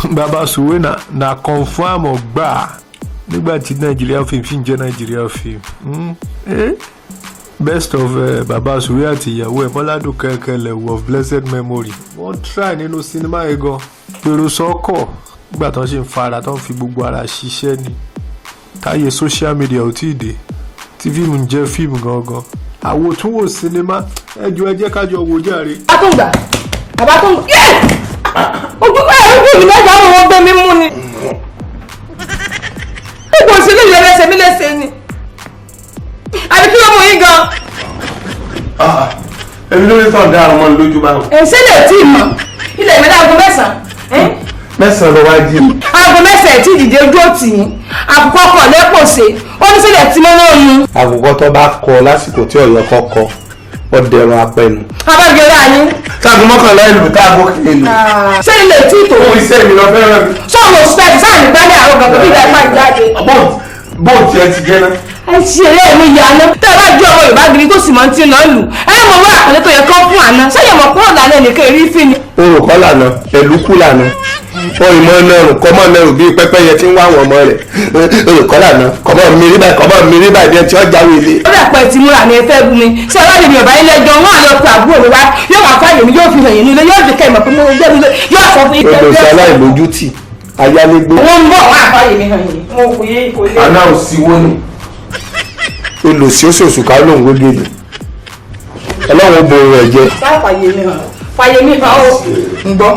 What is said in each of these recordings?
Bàbá Sùwé na confam ọgbà nígbà tí Nàìjíríà film sì ń jẹ́ Nàìjíríà film. Best of Bàbá Sùwé àti ìyàwó ẹ̀ Bọ́ládùn Kẹ̀kẹ́lẹ̀wò of blessed memory. Wọ́n try nínú sinimá yìí gan. Pèrò sọ́kọ̀ nígbà tó ń ṣe ń fara tó ń fi gbogbo ara ṣiṣẹ́ ni. Táyé social media ò tí ì dé, tí fíìmù ń jẹ́ fíìmù gangan. Àwòtúnwò sinimá, ẹ jọ̀ọ́, ẹ jẹ́ ká jọ wò jàre. Bàbá tó ń gbà, bàbá tó ń gbà, yé ojú ẹ, ojú mi mẹ́ta, àwọn ọmọ gbé mi mú ni. Ó kò sí lè lẹ́sẹ̀ mi lẹ́sẹ̀ ni, àbí kí ló mú yín gan? Èmi lórí tán dá ọmọ lójú báwọn. Ẹ̀ ṣé lè tí ì mọ̀ ilẹ̀ mi láago 9. 9 ló wá jí. Aago 9 tí ìdìde ojú òtì yín, àkùkọ kọ̀ lẹ́pọ̀ ṣe ó ní sílẹ̀ tí mo náà nu. Àkùkọ tó bá kọ lásìkò tí ọ̀yọ́ kọ́ kọ, ó dẹrùn apẹnu. Abájọra yín. Táàgù 11 ìlú, táàgù ìlú. Ṣé ilé tí tò. Owó iṣẹ́ mi lọ fẹ́ràn mi. Sọ̀rọ̀ òṣìṣẹ́ sáà ní gbálẹ̀ àrùn gangan bí ìgbà ìpá ìjáde. Bóòtù ẹ ti jẹ́ náà. Ẹ ṣe eré mi yà ná. Tẹ́ ẹ bá jẹ́ ọmọ Yorùbá gidi tó sì mọ́ tí ń lọ lù ẹ mọ̀ wá àpẹẹrẹ tó yẹ kán fún àná sẹ́yìn mọ̀ kúrò lálẹ́ nìkan èrí fín ni. Orò kọ́ lànà, ẹ̀lúkú lànà, ọ ìmọ̀ nẹrù kọ́mọ nẹrù bíi pẹ́pẹ́yẹ tí ń wá àwọn ọmọ rẹ̀. Orò kọ́ lànà, kọ́mọ mi rí báyìí, kọ́mọ mi rí báyìí bí ẹ tí ó jáwé ilé. Ó dà pé tí múra ni ẹ fẹ́ bú mi ṣé ẹ bá lè mi ọ̀bá ilé ẹjọ́ wọn àlọ́ pé àbúrò mi wá, yóò wá fáyè mi, yóò fi hàn yín nílé, yóò fi kẹ́ ìmọ̀ pé mo gbé mi yóò sọ fún yín. Olùsọ aláìlójútì, ayálégbé. Wọ́n ń bọ̀ wọ́n àfáyè mi hàn yín. Mo kò yé kò lé. Àná òsìwò ni olùsí oṣooṣù ká lóun gbégélé, Ọlọ́run ó bo rẹ̀ jẹ. Sáà fàyè mi hàn, fàyè mi hàn ó. Ń gbọ́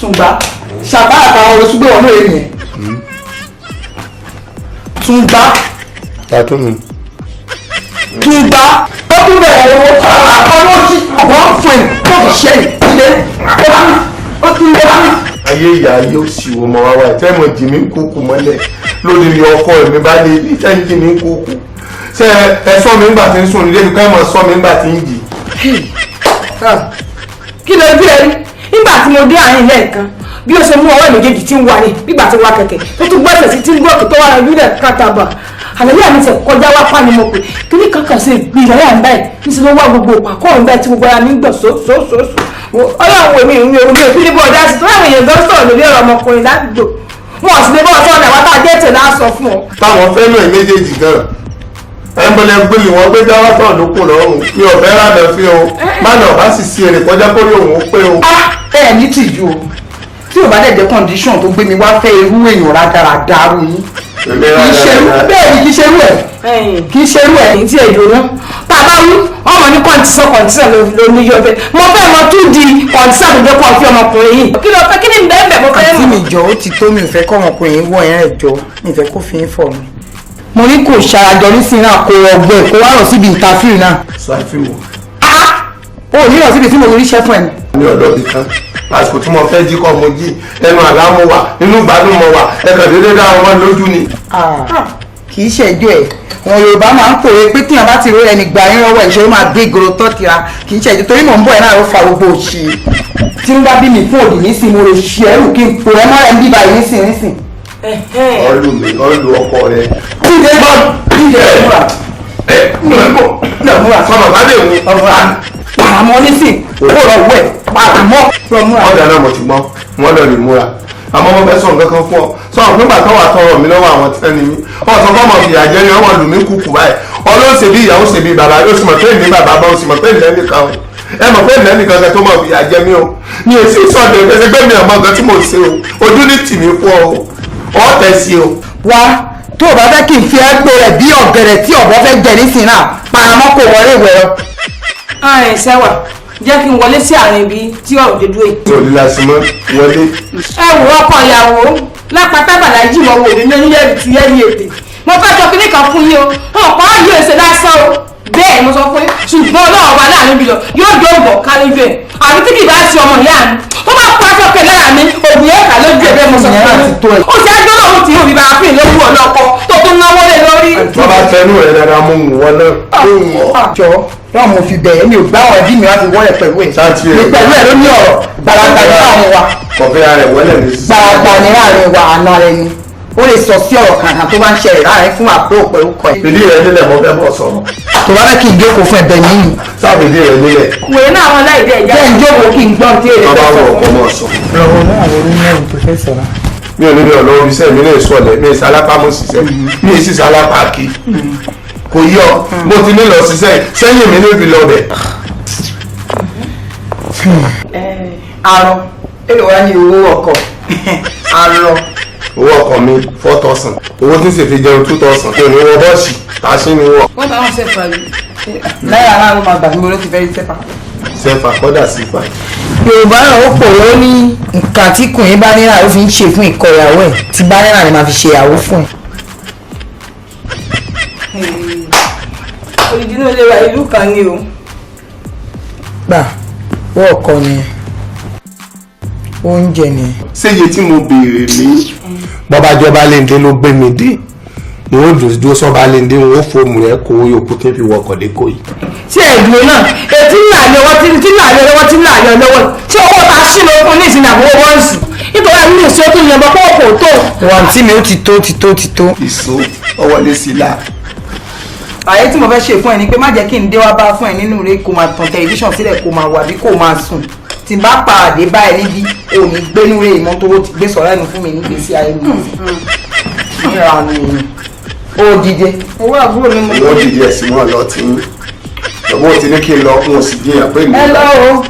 tùǹgbà ṣàbá àtàwọn olùsúgbò wọn lóye yẹn tùǹgbà. Tàtún mi. Tùǹgbà, ó tún bẹ̀rẹ̀ owó ọlọ́sí ọ̀pọ̀ fún ẹ̀ tó fi ṣe ìdílé, ó tún bẹ̀rẹ̀. Ayé ìyá ayé òsìwò mọ wá wá ẹ̀ tẹ́mọ̀ jì mí kúkú mọ́lẹ̀ lónìí ni ọkọ mi bá lè ní tẹ́ ń jì mí kúkú. Ṣé ẹ sọ mi ńgbà tí ń sùn nílé ká mọ̀ sọ mi ńgbà tí ń jì. Kí ló bí ẹ rí nígbà tí mo dé àárín lẹ́ẹ̀kan, bí ó ṣe mú ọwọ́ méjèèjì tí ń wà ní nígbà tí wà kẹ̀kẹ́ tó tún gbọ́sẹ̀ sí tí ń gòkè tó wà lójú rẹ̀ kàtàbà, àlàyé àmì tẹ̀ kọjá wá pa ni mo pè kí ní kankan sí ìgbìyànjú àyà ń báyìí níṣẹ́ ló wá gbogbo pàkọ́ ń báyìí tí gbogbo ara mi ń gbọ̀n sósósósó. Ọlọ́run èmi ìrìn òru mi ò fi ní bọ́ ọjà sí tó láwọn èèyàn gan sọ̀rọ̀ lórí ọ̀rọ̀ ọmọkùnrin ládùúgbò, wọn ò sì lè bọ́ ọ̀tọ́ ọ̀nà àwọn tá a jẹ́ tè láàsọ fún ọ. Táwọn fẹ́nu ẹ̀ méjèèjì gan ẹ̀ ń bọ́lẹ̀ gbélé wọn gbé dáwọ́tọ̀ ló kù lọ́rùn, mi ò fẹ́ rànà fi o má nà bá sì sí èrè kọjá kórè òun ó pé o. Ẹ ní tìjú o, tí ò bá dẹ̀ jẹ́ condition tó gbé mi wá fẹ́ irú èèyàn rádaràda rú yín. Kì í ṣerú bẹ́ẹ̀ ni, kì í ṣerú ẹ̀, kì í ṣerú ẹ̀. Èyí tí èyí ò ná bàbá wí ọmọ ní kọ́ńtísọ̀ kọ́ńtísọ̀ ló ní yọ bẹ́ẹ̀, mo fẹ́ mọ tún di kọ́ńtísọ̀ tó jẹ́ kó fi ọmọkùnrin yìí. Kí ló fẹ́, kí ni bẹ́ẹ̀ bẹ́ẹ̀ mo fẹ́ Àǹtí mọ̀. mi jọ, ó ti tó, mi ò fẹ́ kọ́ ọmọkùnrin wọ ẹ̀rẹ̀ jọ, mi ò fẹ́ kó fi ń fọ̀ mi. Mo ní kò ṣarajọ nísìnyí náà, kó ọgbẹ́ kó wá rọ̀ síbi ìtafíì náà. Ṣàfihàn. O ò ní rọ̀ síbi tí mo ríṣẹ́ fún ẹ ni. Ní ọ̀dọ́ bì kan, àsìkò tí mo fẹ́ jí kọ́ mo jí, ẹnu àlá mo wà, nínú ìgbádùn mo wà, ẹ̀kàn déédéé dá wọn lójú ni. Kì í ṣẹjọ́ ẹ̀. Àwọn Yorùbá máa ń pòwe pé tíyàn bá ti rí ẹni gbà yín lọ́wọ́, ìṣòro máa gbé ìgòrò tọ́tira. Kì í ṣẹjọ́ torí mò ń bọ̀ ẹ̀ náà ló fa gbogbo òṣì tí ń bá bí mi fún òdì nísìn. Mo lè ṣe ẹrù kí n pò ẹ mọ́ra ẹ ń bíbá yìí nísìn nísìn. Ọlù mi, ọlù ọkọ rẹ. Dídé dídé, múra. Ẹ múra bọ̀. Múra. Sọ bàbá lè wù. Paramọ́ nísìn, kó lọ wẹ̀ paramọ́ lọ múra. Ọ̀dà náà mo ti gbọ́, wọ́n lọ lè múra, àmọ́ mo fẹ́ sọ nǹkan kan fún ọ. Sọ àwọn nígbà tó wà tọrọ mi lọ́wọ́ àwọn tí ẹni mi ọ sọ fún ọmọ fìyà jẹ ni ọmọ lù mí kúkú báyìí. Ọlọ́run ṣe bí ìyàwó ṣe bí bàbá, yóò sì mọ̀ pé ní bàbá bá ó sì mọ̀ pé lẹ́nìkan o, ẹ mọ̀ pé lẹ́nìkan kan tó mọ̀ fìyà jẹ mí o. Ní èsì sọ̀dọ̀ ìgbésẹ̀ pé mi ò mọ nǹkan tí mo ṣe o, ojú ní tì mí fún ọ o, ọ tẹ̀ sí o. Wá, tó o bá fẹ́ kí n fi ẹ́ gbó rẹ̀ bí ọ̀gẹ̀rẹ̀ tí ọ̀bọ fẹ́ jẹ nísìn náà, paramọ́ kò wọlé ìwẹ̀ lọ. Ààrẹ sẹ́wà, jẹ́ kí n wọlé sí àárín ibi tí ọ̀rọ̀ dé dúró yìí. Mi ò ní lásìmọ́ wọlé. Ẹ wò ọkọ ìyàwó lápáta bàlájì mọ wò ní ní yẹ́rì tí yẹ́rì èdè. Mo fẹ́ sọ kíní kan fún yín o, ọ̀pọ̀ yìí ò ṣe lásán o, bẹ́ẹ̀ mo sọ fún yín, ṣùgbọ́n Ọlọ́run wà láàrin ibi lọ yóò dé òbọ̀ ká lójú ẹ̀, àbí tí kì bá ṣe ọmọ ìyá mi tó bá kó aṣọ kẹ lára mi, òbí ẹ̀ kà lójú ẹ̀, bẹ́ẹ̀ mo sọ fún yín. Ó ti ẹjọ́ náà ti òbí bá fún ìlówó ọlọ́kọ tó tún náwó lé lórí. Bàbá tẹnu rẹ dáadáa, mú un wọn náà mú un wọ. Jọ náà mo fi bẹ̀ẹ́, mi ò gbá àwọn ẹbí mi wá fi wọ́lẹ̀ pẹ̀lú ẹ̀. Sáàtì ẹ̀. Mi pẹ̀lú ẹ̀ ló ní ọ̀rọ̀ gbàràgbà ní láàrin wa. Kọ̀fẹ́ ara ẹ̀ wọlé ní sísè. Gbàràgbà ní láàrin wa, àná rẹ ni ó lè sọ sí ọ̀rọ̀ kankan tó bá ń ṣẹlẹ̀ láàrin fún àbúrò pẹ̀lú kọ ẹ̀. Ìdí rẹ nílẹ̀, mo fẹ́ bọ̀ sọ̀rọ̀. Tó bá fẹ́ kí n jókòó fún ẹ̀bẹ̀ nìyí. Sáàbì ìdí rẹ nílẹ̀. Wòye náà wọn láì dé ẹja. Jẹ́ n jókòó kí n gbọ́n tí èrè Bàbá fẹ́ wọ sọ. ọkọ mọ̀ sọ. Lọ́wọ́ náà. Orí ní ẹ̀rù tó fẹ́ sọ̀rọ̀. Mi ò ní lọ lọ́wọ́ iṣẹ́ mi lè sọlẹ̀, mi ì sálápá mo ṣiṣẹ́, mi ì sì sálápá kí kò yọ mo ti ní lọ ṣiṣẹ́ sẹ́yìn mi níbi lọ bẹ̀. Arọ èlò wa ní owó ọkọ̀ arọ. Owó ọkọ̀ mi 4,000, owó tí ń sì fi jẹun 2,000, kò ní wọ bọ́ọ̀sì tàṣí ni wọ. Wọ́n bá wọn ṣe fà yìí. Náírà náà ló máa gbà níbo ló ti fẹ́ rí sẹ́fà. Sẹ́fà kọ́dà sí pa. Yorùbá náà ó pòwe, ó ní nǹkan tí kùnrin bá nílà ló fi ń ṣe fún ìkọ ìyàwó ẹ̀, tí bá nílà ni màá fi ṣe ìyàwó fún ẹ̀. Odidi inú ilé wa ìlú kan ni o. Gbà, owó ọkọ ni, oúnjẹ ni. Séye tí mo béèrè ní bọ́bájọba léńdé ló gbé mi dé, n ó dùn dúró sọ́ba léńdé, n ó fòmù rẹ̀ kó yòókù tí n fi wọkọ̀ dé kó yìí. Tí ẹ dúró náà, ètí ńlá ni ọwọ́ tí ńlá ni ọwọ́ tí ńlá ni ọlọ́wọ́ tí owó ta sí ló fún ní ìsinmi àbúrò bọ́ǹsì nítorí àmì ìṣó tó yẹn bọ́ pọ̀ kò tó. Wà tí mi ó ti tó ti tó ti tó. Ìṣó ọwọ́lé sí la. Àyè tí mo fẹ́ ṣe fún ẹ ni pé má jẹ́ kí n dé wá bá fún ẹ nínú rẹ, kó máa tan tẹlifíṣàn sílẹ̀, kó máa wà bí kó máa sùn. Tí n bá pàdé báyìí níbí, ò ní gbénú rẹ ìmọ̀ tó ti gbé sọ̀rọ̀ ẹnu fún mi nígbèsí ayé mi. Níra mi ó dìde. Owó àbúrò mi mo. N ó dìde ẹ̀sìn mọ́ lọ tí ń lọ́wọ́ ti ní kí n lọ, n ò sì jiyàn pé mi. Ẹ lọ o.